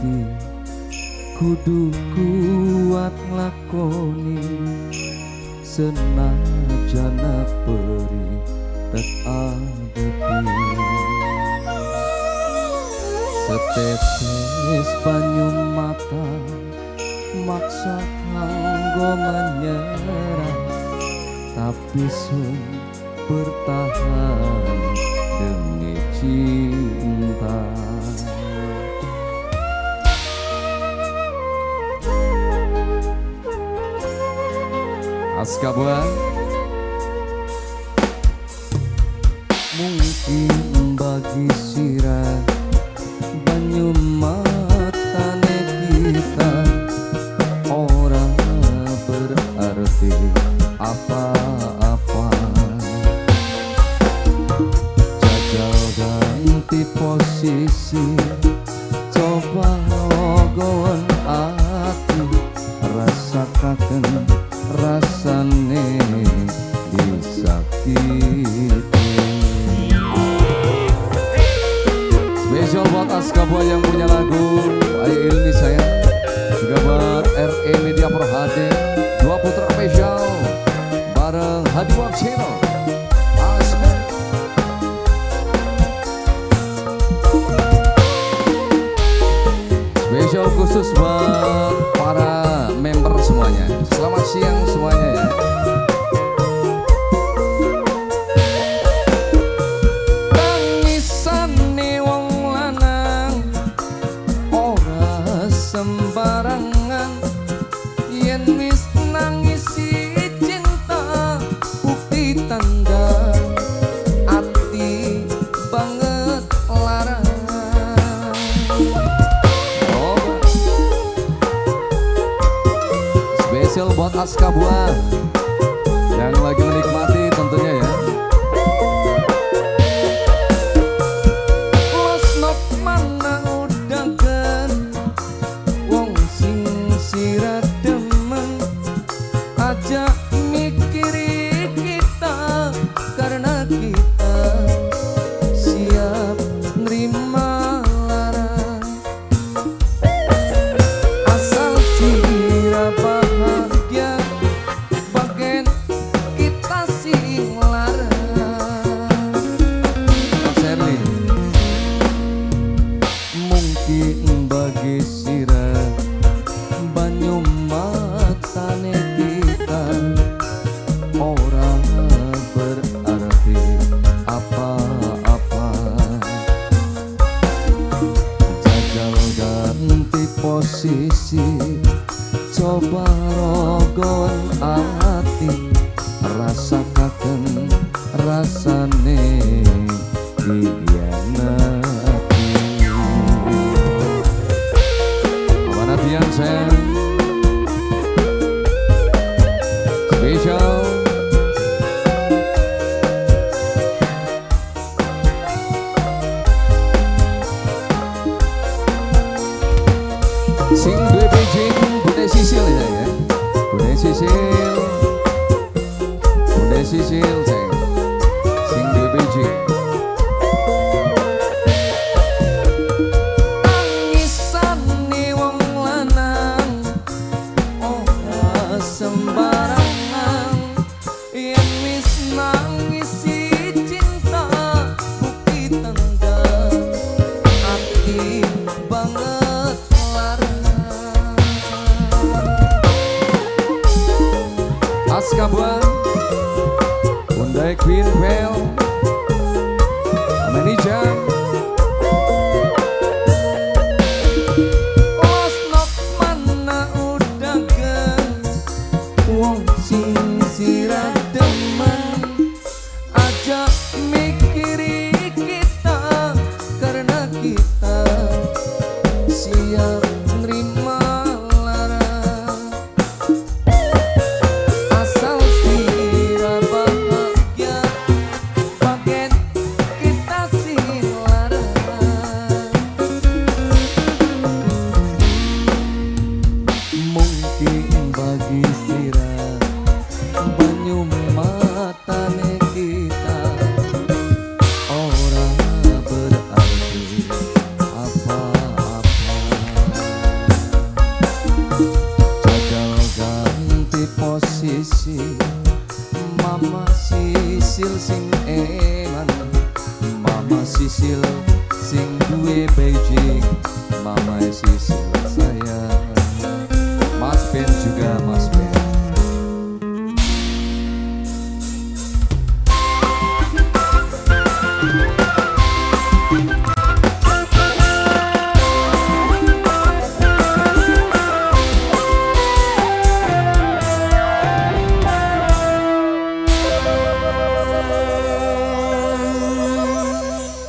ati kudu kuat nglakoni senajan peri tek adepi. Setetes banyu mata maksa kanggo menyerah, tapi sun bertahan demi cinta. Aska Buah. Mungkin bagi sira banyu matane kita ora berarti apa-apa. Jajal ganti posisi, coba rogoan ati, rasakaken rasane disakiti. Spesial buat Aska Buah yang punya lagu Ayo Ilmi Sayang, juga buat RE Media Pro HD, dua putra spesial bareng Hadi Wapsino. Asik. Spesial khusus buat para member semuanya. Selamat siang semuanya ya. Tangisane wong lanang ora sembarangan, yen wis nangisi cinta bukti tanda ati banget larang. Oh. Spesial buat Aska Buah yang lagi menikmati tentunya ya. Losnok mana udagan wong sing sira demen, aja mikiri kita karena kita siap nerima lara. Asal sira bahagia bagen kita sing lara. Mungkin bagi sira banyu matane kita ora berarti apa-apa. Jajal ganti posisi, coba rogoan ati, rasakaken rasane dihianati. Amanatian sayang. Spesial sing duwe bijing Bunda Sisil ya ya. Bunda Sisil. Bunda Sisil sayang. Sing duwe bijing. Tangisane wong lanang ora sembarangan, yen wis nangisi cinta bukti tanda ati banget lara. Aska Buah, Bunda Queen Bell, Manager. Losnok mana udagan wong sing sira demen, aja mikiri kita karena kita siap nerima lara. Asal sira bahagia bagen kita sing Mama Sisil sing duwe Beijing, Mama Sisil sayang.